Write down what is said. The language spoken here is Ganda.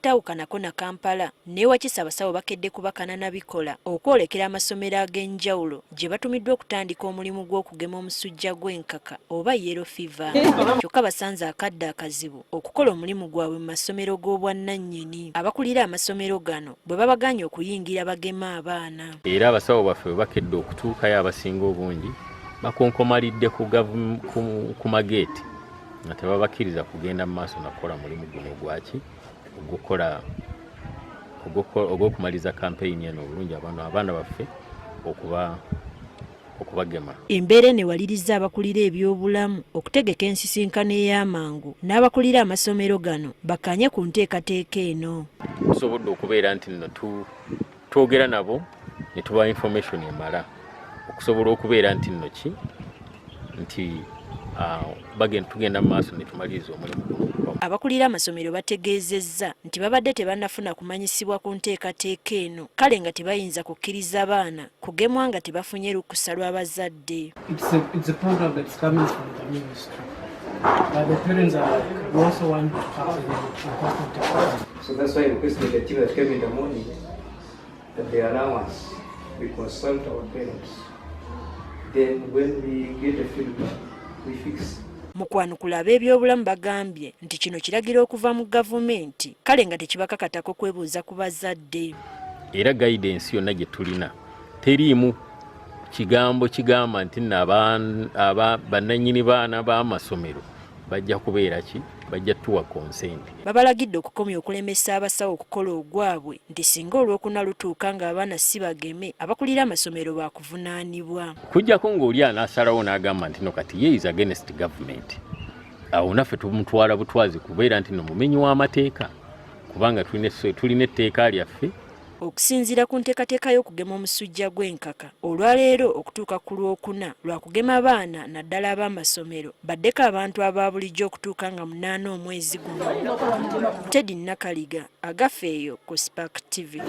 Obutaawukanako na Kampala, n'e Wakiso abasawo bakedde kubakana na bikola okwolekera amasomero ag'enjawulo gye batumiddwa okutandika omulimu gw'okugema omusujja gw'enkaka oba yellow fever. Kyokka basanze akadde akazibu okukola omulimu gwabwe mu masomero g'obwannannyini abakulira amasomero gano bwe babagaanye okuyingira bageme abaana. Era abasawo baffe bwe bakedde okutuukayo, abasinga obungi bakonkomalidde ku mageeti nga tebabakkiriza kugenda mu maaso nakukola mulimu guno ogwaki ogukola ogw'okumaliza kampeyini eno obulungi, abaana baffe okubagema. Embeera eno ewalirizza abakulira ebyobulamu okutegeka ensisinkano ey'amangu n'abakulira amasomero gano bakkaanye ku nteekateeka eno. Tusobodde okubeera nti nno twogera nabo ne tubawa information emala okusobola okubeera nti nno ki nti tugenda mu maaso ne tumaliriza omulimu guno. Abakulira amasomero bategeezezza nti babadde tebannafuna kumanyisibwa ku nteekateeka eno, kale nga tebayinza kukkiriza baana kugemwa nga tebafunye lukusa lw'abazadde. It's a program that's coming from the ministry. But the parents are like, "We also want to have an important program." So that's why I requested the team that came in the morning that they allow us, we consult our parents. Then when we get the feedback, we fix. Mu kwanukula, ab'ebyobulamu bagambye nti kino kiragiro okuva mu gavumenti, kale nga tekibakakatako kwebuuza ku bazadde. Era guidance yonna gye tulina teriimu kigambo kigamba nti nno bannannyini baana b'amasomero bajja kubeera ki bajja tuwa consent. Babalagidde okukomya okulemesa abasawo okukola ogwabwe, nti singa Olwokuna lutuuka ng'abaana si bageme, abakulira amasomero baakuvunaanibwa. Kujjako ng'oli anaasalawo n'agamba nti no kati ye is against government, awo naffe tumutwala butwazi kubeera nti no mumenyi w'amateeka, kubanga tulina etteeka lyaffe. Okusinziira ku nteekateeka y'okugema omusujja gw'enkaka, olwaleero okutuuka ku Lwokuna lwakugema baana naddala ab'amasomero, baddeko abantu aba bulijjo okutuuka nga 8 omwezi guno. Teddy Nakaliga, Agafeeyo, ku Spark TV.